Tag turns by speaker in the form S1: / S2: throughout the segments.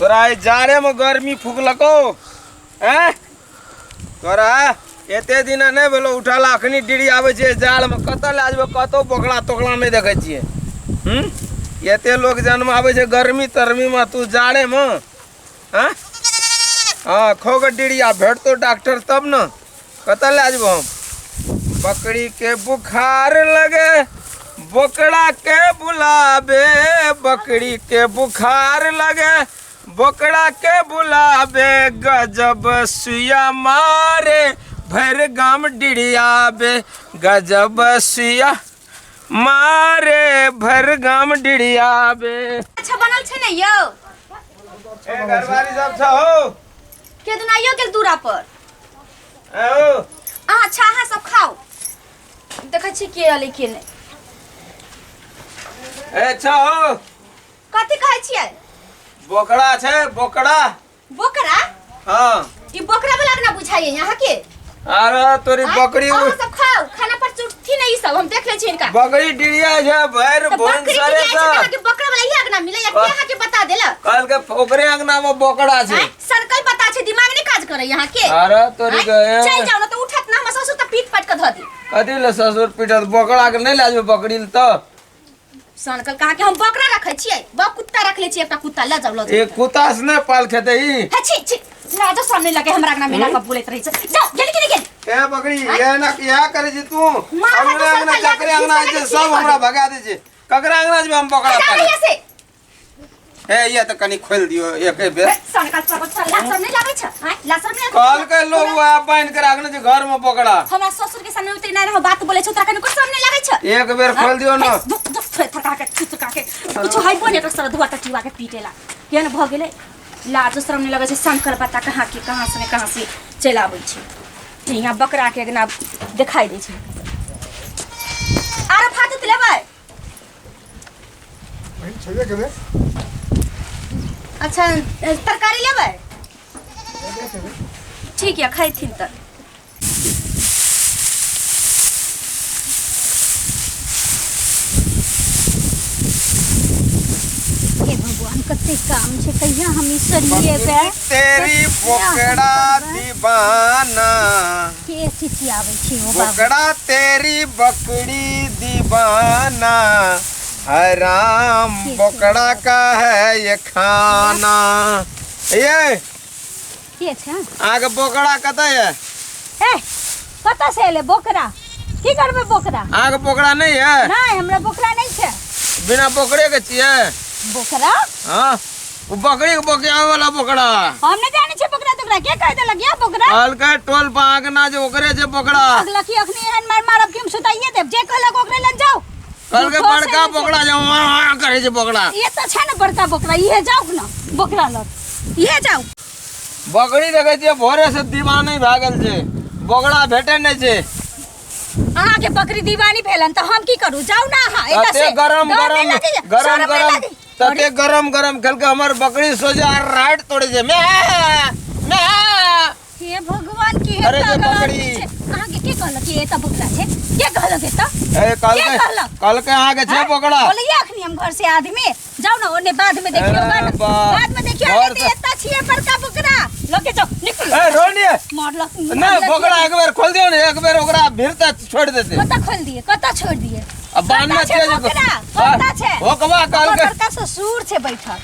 S1: तोरा एहि जाड़ेमे गर्मी फुकलकौ आँय? तोरा एते दिना नहि भेलौ उठल, अखनी डिरी आबै छै जाड़मे, कतऽ लए जेबै? कतौ बोकला तोकला नहि देखै छियै। हूँ, एते लोक जन्म आबै छै गर्मी तरमीमे, तू जाड़ेमे? आँय? हँ, खो के डिरिया भेटतौ डॉक्टर तब ने। कतऽ लए जेबौ हम? बकरी के बुखार लगे बोकरा के बुलाबे, बकरी के बुखार लगे बोकरा के बुलाबे, गजब सुइया मारे भरि गाम डिरियाबे, गजब सुइया मारे भरि गाम डिरियाबे।
S2: अच्छा बनल छै ने यौ?
S1: ए घरवाली सब छहो?
S2: के दुनाइयो गेल दूरा पर।
S1: ए हो।
S2: अहाँ अच्छा, अहाँ सब खाओ, देखै छी के अलै के नहि।
S1: ए छहो?
S2: कथी कहै छियै?
S1: बोकरा छै, बोकरा।
S2: बोकरा?
S1: हाँ।
S2: ई बोकरा वाला ना बुझाइए यहाँ के।
S1: अरे तोरी
S2: आँय?
S1: बकरी
S2: अहाँ सब खाओ, खाना पर चुटथी नहीं, ई सब हम देख ले छी इनका।
S1: बकरी डिरिया छै भरि
S2: तऽ
S1: भोन
S2: बकरी
S1: सरे
S2: के छै
S1: से।
S2: अहाँके बकरा वाला इहे अंगना मिले या के अहाँके बता देलक?
S1: कहल के ओकरे अंगना में बोकरा छै।
S2: आँय? सनकल पता छै, दिमाग नहीं काज करे यहाँ के।
S1: अरे तोरी
S2: आँय?
S1: के
S2: चल जाओ ना तो उठत ना, हमर ससुर तऽ पीट पाट के धऽ दी।
S1: कथी ले ससुर पीटत? बोकरा के नहीं ले जेबै बकरी ले तऽ?
S2: सनकल कहाँ के हम बकरा रखै छियै, बक कुत्ता रख ले छियै एकटा कुत्ता, ल जाउ ल जाउ।
S1: एक कुत्ता से नहीं पाल खेते ई।
S2: हे छी छी, लाजो सामने लगे हमरा अंगना में का बोलैत रहै छै। जाओ गेली कि नहीं गेली?
S1: ए बकरी, ये ना क्या करे छी तू?
S2: मार
S1: हमरा
S2: तो
S1: अंगना
S2: सरकार
S1: चकरे
S2: लाके
S1: अंगना
S2: खींच
S1: छै
S2: के
S1: सब
S2: खींच
S1: हमरा
S2: के।
S1: भगा दे छै। ककरा अंगना जेबै हम बकरा
S2: जा
S1: पाले?
S2: यहाँ से।
S1: ए ये तो कनी खोल दियो एक बेर।
S2: सनकल सब सब लाज सब नहीं लागै छै? आँय, लाज सब नहीं लागै
S1: कहल
S2: छै?
S1: के लोग वह बांध के राखने छै घर में बोकरा।
S2: हमरा ससुर के सामने उतरी नहीं रहो बात बोले छै, तोरा कनी कुछ सब नहीं लागै छै?
S1: एक बेर खोल दियो ना।
S2: दुख दुख थोड़े थका के छुतका के कुछ है बोने तो सर धुआ टटिवा के पीटेला केहन भ गेलै, लाजो शरम नहीं लगै छै। शंकर पता कहाँ के कहाँ से ने कहाँ से चलि आबै छै, यहाँ बकरा के अंगना देखाई दै छै। आरो भात उत लेबै?
S3: बहिन छेबे केले।
S2: अच्छा, तरकारी लेबै? ठीक है, खैथिन तऽ।
S4: हे भगवान, कते काम छै, कहिया हम ई सरियेबै?
S1: तेरी बोकरा दीवाना।
S4: के चिचियाबै छै ओ बाबू?
S1: बोकरा तेरी बकरी दीवाना, हराम बोकरा का है ये खाना। ये
S4: के छै?
S1: अहाँके बोकरा कतऽ है?
S4: ए, कतऽ से एलै बोकरा? की करबै बोकरा?
S1: अहाँके बोकरा नहीं है?
S4: नहि, हमरा बोकरा नहि छै।
S1: बिना बोकरे के छियै?
S4: बोकरा?
S1: हाँ, ओ बकरी के बकियावे वाला बोकरा।
S4: हम नहि जानै छियै बोकरा तोकरा, के कहि देलक या बोकरा?
S1: कहलकै टोल पर अहाँके ना जे ओकरे छै बोकरा।
S4: अगला की अखनी एहन मार मारब कि हम सुताइए देब, जे कहलक ओकरे लग जाउ।
S1: कहलकै
S4: झूठो से
S1: बड़का
S4: नहि छै।
S1: बोकरा जे वहाँ वहाँ करै छै बोकरा।
S4: ये तऽ छै ने बड़का बोकरा, इहे जाउ ने बोकरा लग, इहे जाउ।
S1: बकरी देखै छियै भोरे से दीवानी भए गेल छै, बोकरा भेटै नहि छै।
S4: अहाँके बकरी दीवानी भेलन तऽ हम की करू? जाउ ने अहाँ एतऽ
S1: तते
S4: से।
S1: गरम
S4: डर नहि
S1: गरम
S4: लगैया?
S1: गरम
S4: शरम नहि
S1: गरम
S4: लगैया?
S1: तते गरम गरम खेलके हमर बकरी सोझे राइट तोड़े छै। मे मे
S4: हे भगवान, की
S1: अरे जे
S4: पागल
S1: बकरी।
S4: आदमी छै। अहाँके के कहलक कि एतऽ बोकरा छै? के कहलक एतऽ?
S1: ए
S4: के कहलक?
S1: कहलकै अहाँके छै
S4: हाँ?
S1: बोकरा।
S4: बोलैया अखनी हम घर से आदमी जाउ ने ओने, बाद में देखियो।
S1: अरे
S4: बाद
S1: बा।
S4: बाद में देखियो।
S1: घर
S4: अरे
S1: से-
S4: एतऽ छियै बड़का बोकरा, लके जाउ, निकलू।
S1: ए रोनी
S4: मारलक
S1: नहि
S4: मारलक।
S1: बोकरा एक बेर खोल दियौ ने, एक बेर ओकरा भीड़ तक छोड़ि देतै।
S4: कतऽ खोल दिए? कतऽ छोड़ दिए?
S1: आ बान्हने
S4: कतऽ छै
S1: छियै जे
S4: बोकरा? कतऽ छै?
S1: होकवा
S4: ओकर
S1: कहलकै
S4: बड़का ससुर छै बैठल।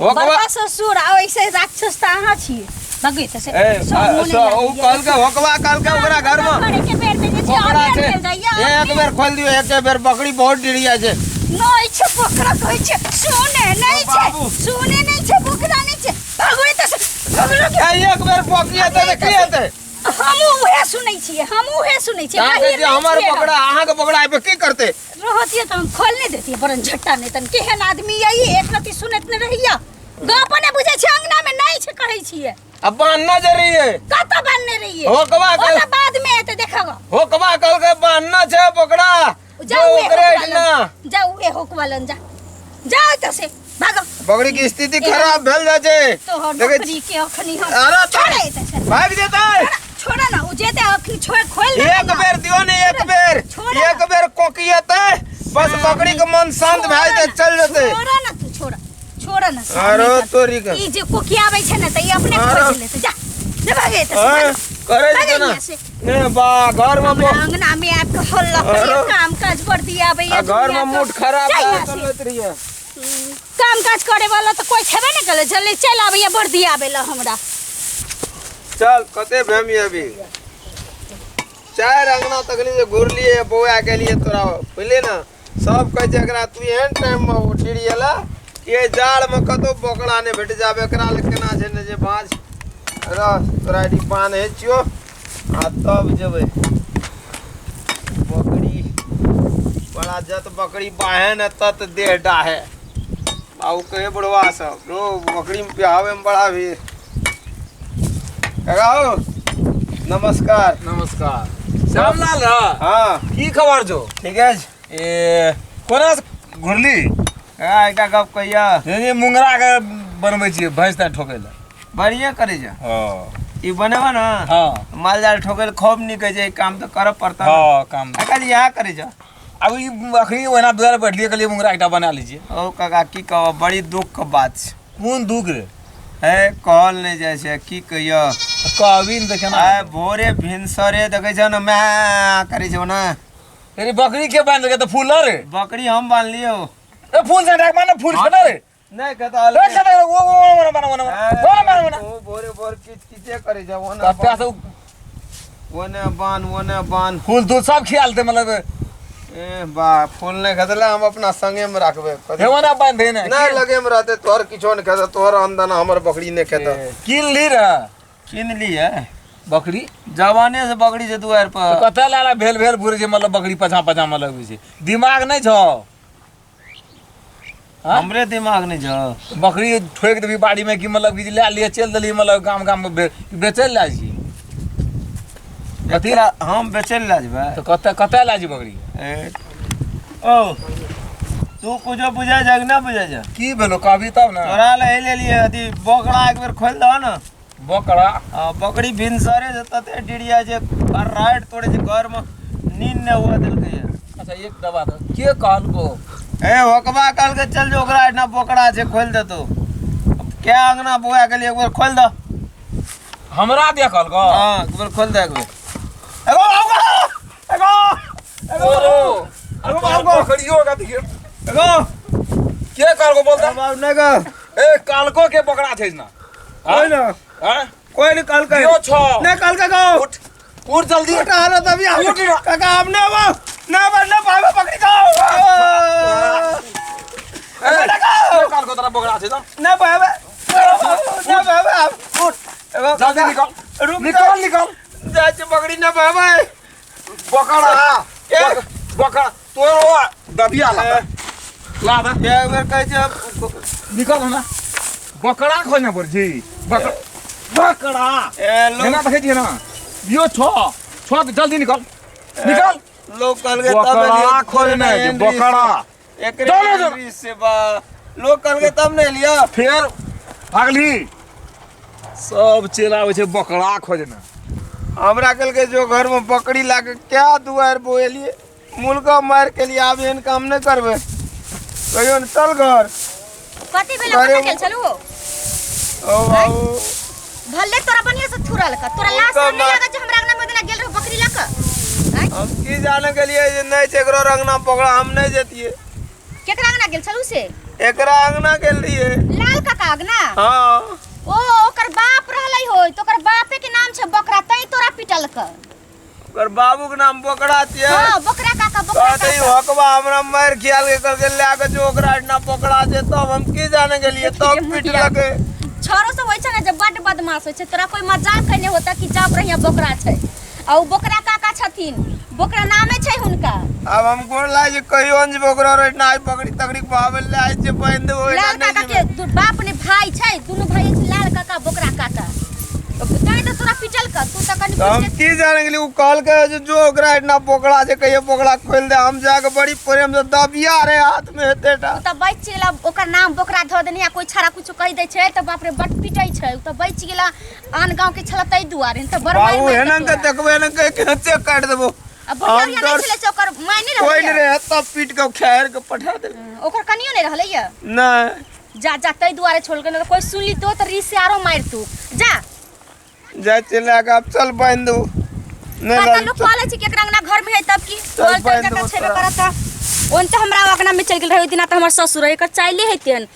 S1: होकवा
S4: बड़का ससुर आ ओइसे राक्षस तऽ अहाँ छियै, भगै तऽ से
S1: ए
S4: सब मोने
S1: ओ
S4: लागैए।
S1: कहलकै होकवा कहलकै ओकरा घर में
S4: करे के बेर में जे छै
S1: बोकरा
S4: अबेर
S1: छै।
S4: भेल जाइए।
S1: एक बेर खोल दियौ, एक बेर, बकरी बहुत डिरिया छै।
S4: नहि छै बोकरा, कहै छै सुने नहि छै।
S1: बाबू।
S4: सुने नहि छै, बोकरा नहि छै, भगै तऽ से भगलो के।
S1: ए, एक बेर बकिया तऽ की हेतै?
S4: हमहूँ उहे सुनै छियै, हमहूँ उहे सुनै छियै।
S1: अहाँके
S4: बाहिर
S1: जे
S4: नहि
S1: हमर
S4: छियै हम।
S1: बोकरा, अहाँके बोकरा आबि की करतै?
S4: रहतियै तऽ हम खोल नहि देतियै बरन झट्टा नहि तन। केहन आदमी यऽ ई, एक रति सुनैत नहि रहैया, गप नहि बुझै छै। अंगना मे नहि छै कहै छियै।
S1: अब बान्हना जे रहियै।
S4: कतऽ बान्हने रहियै?
S1: होकवा
S4: ओ
S1: कल
S4: तऽ बाद मे एतै देखब।
S1: होकवा कहलकै बान्हना छै बोकरा।
S4: जाउ
S1: जो
S4: उहे
S1: ओकरे
S4: होकवा
S1: एहिठिना।
S4: लन, जाउ उहे होकवा लन, जा जाउ एतऽ से भागो।
S1: बकरी के स्थिति खराब भेल जाइ छै।
S4: तोहर
S1: देखै
S4: बकरी के अखनी हम
S1: अरे
S4: छोड़े एतऽ से।
S1: भागि जेतै।
S4: छोड़ा ना, उ जेतै अखनी, छोड़, खोल देबै
S1: एक
S4: ना।
S1: बेर दियो ने, एक बेर।
S4: छोड़ा ना।
S1: एक बेर कोकियेतै बस, बकरी के मन शांत भए जेतै, चल जेतै।
S4: छोड़ा ना तू, छोड़ा छोड़। बड़ न
S1: अरे तोरी के
S4: ई जे कोकियाबै छै ने त ई अपने
S1: अरे।
S4: खोज लेतै। जा जा भागे त
S1: हाँ, करे
S4: भागे
S1: छै ना
S4: यहाँ से।
S1: ने बा घर में
S4: हमरा अंगना में आबि के हल्ला
S1: अरे।
S4: करिया, काम काज कर दियाबै
S1: आ घर में मूड खराब
S4: जा
S1: भए
S4: यहाँ से।
S1: चलैत रहिए।
S4: काम काज करे वाला त कोई छेबे ने करे, जल्दी चलि आबैया बड़ दियाबै ला हमरा।
S1: चल कते भेमी अभी चारि अंगना तकनी जे घुरलिए बौआ गेलिए तोरा बुझलिए ना। सब कहै छै एकरा तू एहन टाइम में डिरियला कि एहि जाड़ में कतौ बोकड़ा नहि भेट जाबे, एकरा लए केना छै ने जे बाँझ रह तोरा एहि बान्है छियौ आ तब जेबै। बकरी बड़ा जत बकरी बाहे ने तत देह डाहे। बाबू कहे बुढ़वा सब रो बकरी में पियावे में बड़ा भीड़। काका हो नमस्कार।
S3: नमस्कार श्यामलाल।
S1: हाँ
S3: की खबर छौ?
S1: ठीक है।
S3: ए कोना से घुरली?
S1: काका एकटा गप कहिया।
S3: जे मुंगरा के बनबै छियै भैंस तां ठोकै लए।
S1: बढ़िया करे जा
S3: हाँ
S1: ई बनेबा ना।
S3: हाँ
S1: माल जाल ठोकै लए खूब नीक होइ छै, ई काम तऽ करऽ पड़ता।
S3: हाँ काम
S1: काका जी यहाँ करे जा।
S3: अब ई अखनी ओहिना दुआरे बैठलियै कहलियै मुंगरा एकटा बना लै छियै।
S1: ओ काका की कहब बड़ी दुख के बात छै।
S3: कोन दुख रे?
S1: है कहल नहि जाइ छै की कहियो।
S3: कहबी ने तऽ केना
S1: आइ भोरे भिनसरे देखै छ ने मैं करै छै ओना।
S3: तेरी बकरी के बांध के तऽ फूल रे?
S1: बकरी हम बान्हलियौ।
S3: ए फूल से डाक माने फूल छना रे।
S1: नहि कतऽ
S3: ए छना रे, ओ ओ ओ बना बना बना बना बना।
S1: ओ भोरे भोर किच किचे करै छै ओना।
S3: कत्ता से
S1: ओने बान्ह ओने बान्ह
S3: फूल तूल सब खियाल दे मतलब।
S1: ए बा फूल नहि खतला हम अपना संगे में राखबै।
S3: हे ओना बांध दे ने।
S1: नहि लगे में रहते तोहर किछो नहि खेतौ, तोहर आमदना हमर बकरी नहि खेतौ।
S3: किन ली रे?
S1: किन ली है
S3: बकरी?
S1: जवाने से बकरी छै दुआरि पर।
S3: कतऽ लाला भेल भेल घुरै छै मतलब बकरी पछा पछा में लगबै छै। दिमाग नहि छौ? हाँ?
S1: हमरे दिमाग नहि छौ।
S3: बकरी ठोकि देबही बाड़ी में कि मतलब कि लए लिए चलि देलही मतलब गाम गाम में बेचै लए जाइ छी। कथी?
S1: एकरा हम बेचै लए जेबै।
S3: तऽ कतऽ कतऽ लए जेबै बकरी?
S1: ए, ओ तू कुछो बुझै छै कि नहि बुझै छै?
S3: की भेलो कहबी तब ने।
S1: तोरा लए लेलियै अथी बोकरा एक बेर खोलि दह ने।
S3: बोकरा?
S1: हाँ, बकरी भिनसरे से तते डिरिया छै और राइट तोड़े छै, घर में नींद नहि हुआ देलकै।
S3: अच्छा एक दबा दो के कहलको?
S1: ए होकबा कहलकै चल जो ओकरा एहिठिना बोकरा छै खोलि देतौ। क्या अंगना बौआ गेलियै एक बेर खोलि दह।
S3: हमरा दिया कहलको?
S1: हाँ एक बेर खोलि दे एक बेर। एगो एगो एगो एगो एगो बाबू
S3: बकरियो का देखियो।
S1: एगो
S3: के कहलको बोलता?
S1: बाबू नहि गो।
S3: ए कहलको के बोकरा छै ना?
S1: कोई ना
S3: हां
S1: कोई नहीं कहलकै।
S3: दियो छौ।
S1: नहीं कहलकै गो।
S3: उठ उठ जल्दी
S1: उठ हालो तभी आ।
S3: उठ ना।
S1: काका हम नहीं आबो नहीं आबो नहीं पाबो बकरी खाओ।
S3: ए के कहलको तोरा बोकरा छै ना?
S1: नहीं पाबो नहीं पाबो आप
S3: उठ
S1: एगो
S3: जल्दी निकल।
S1: रुक
S3: निकल निकल
S1: जाइ छै बकरी नहीं पाबो।
S3: बोकरा
S1: के?
S3: बोकरा तोरो दबिया ला ला दे।
S1: एक बेर कहै छै
S3: निकल ना बोकरा खोजना पड़ै छै। बकरा बकरा
S1: ए लोग
S3: एना देखै छियै ना यो छौ छौ जल्दी निकल निकल।
S1: लोग कहलकै तब
S3: बोकरा
S1: एलियै।
S3: खोजने छै बोकरा।
S1: एकरे
S3: चलो, चलो।
S1: एंट्री से बा लोग कहलकै तब नहीं लिया।
S3: फेर भागली सब चलि आबै छै बोकरा खोजना।
S1: हमरा कहलकै जो घर में बकरी ला के क्या दुआरि बोएलियै मुलका मारि के लिए आब एहन काम नहि करबै। कहियो ने चल घर।
S2: कथी भेलै?
S1: अरे
S2: कतऽ गेल छलू?
S1: ओ बाबू
S2: भले तोरा बढ़िया से थुरल का तोरा लाज
S1: मुलका
S2: शरम नहि
S1: मार-
S2: लागै छै हमरा अंगना में ओदिना गेल रहो बकरी लऽ कऽ? आँय?
S1: हम की जाने के लिए जे नहि छै एकरो रंगना पकड़ा हम नहि जतियै।
S2: केकरा अंगना गेल छलू से?
S1: एकरा अंगना गेल रहियै।
S2: लाल काका अंगना?
S1: हाँ
S2: ओ ओकर बाप रहलै होय तऽ ओकर बापे के नाम छै बकरा तैं तोरा पिटलक।
S1: ओकर बाबू के नाम बोकरा छियै।
S2: हाँ बकरा काका बकरा
S1: कहते ई
S2: काका।
S1: हकबा हमरा मारि खियाल के कहलकै लए के जो ओकरा एहिठिना बोकरा छै तब हम की जाने गेलियै तब पिटलकै।
S2: छौरो सब होइ छै ने जे बड्ड बदमाश होइ छै, तोरा कोई मजाक कयने होता कि जब रहिया बोकरा छै आ ओ बोकरा काका छथिन, बोकरा नामे छै हुनका।
S1: आब हम गोर लागै छै कहियो ने जेबै ओकरा एहिठिना आइ बकरी तकरी बहाबै लए आइ छै बान्हि देबै ओहिठिना
S2: लाल
S1: नहि
S2: काका
S1: जेबै।
S2: के बाप ने भाई छै, दुनू भाई छै लाल काका बोकरा काका। तैं तऽ तोरा पिटल कर तू तऽ कनि
S1: तऽ हम
S2: बुझिके
S1: की जाने गेलियै उ कहलकै जे जो ओकरा एहिठिना बोकरा छै कहियो बोकरा खोलि दे। हम जाके बड़ी प्रेम से दबिया रे हाथ में एतेटा।
S2: उ तऽ बचि गेला, ओकर नाम बोकरा धऽ देने आ कोई छाड़ा कुछो कहि दै छै तऽ बाप रे बड पिटै छै। उ तऽ बचि गेला आन गाँव के छला तै दुआरे तऽ बड़ मारि
S1: बाबू
S2: मारि
S1: एना
S2: कऽ
S1: के
S2: तोरा।
S1: देखबै एना के केचे काटि देबो।
S2: आ बुढ़िया
S1: हम
S2: उढ़िया
S1: डर
S2: नहि छलै से ओकर माय नहि
S1: कोई
S2: रहलै
S1: नहि रहे तब पीट के खेर के पठा देल।
S2: ओकर कनियो नहि रहलै या?
S1: नहि।
S2: जा जा तै दुआरे छोड़ के, नहीं तो कोई सुन ली तो रीस से आरो मार तू जा।
S1: जा चल आके अब चल बांध दू। नहीं
S2: पता
S1: लाल
S2: लोग कहले छी कि एकरा अंगना घर में है तब की
S1: चल
S2: बोल
S1: बांध
S2: तर
S1: दू
S2: छेबे
S1: तोरा।
S2: करत। ओन त हमरा अंगना में चल गेल रहे ओइ दिना त हमर ससुर एकर चाइले हेतेन।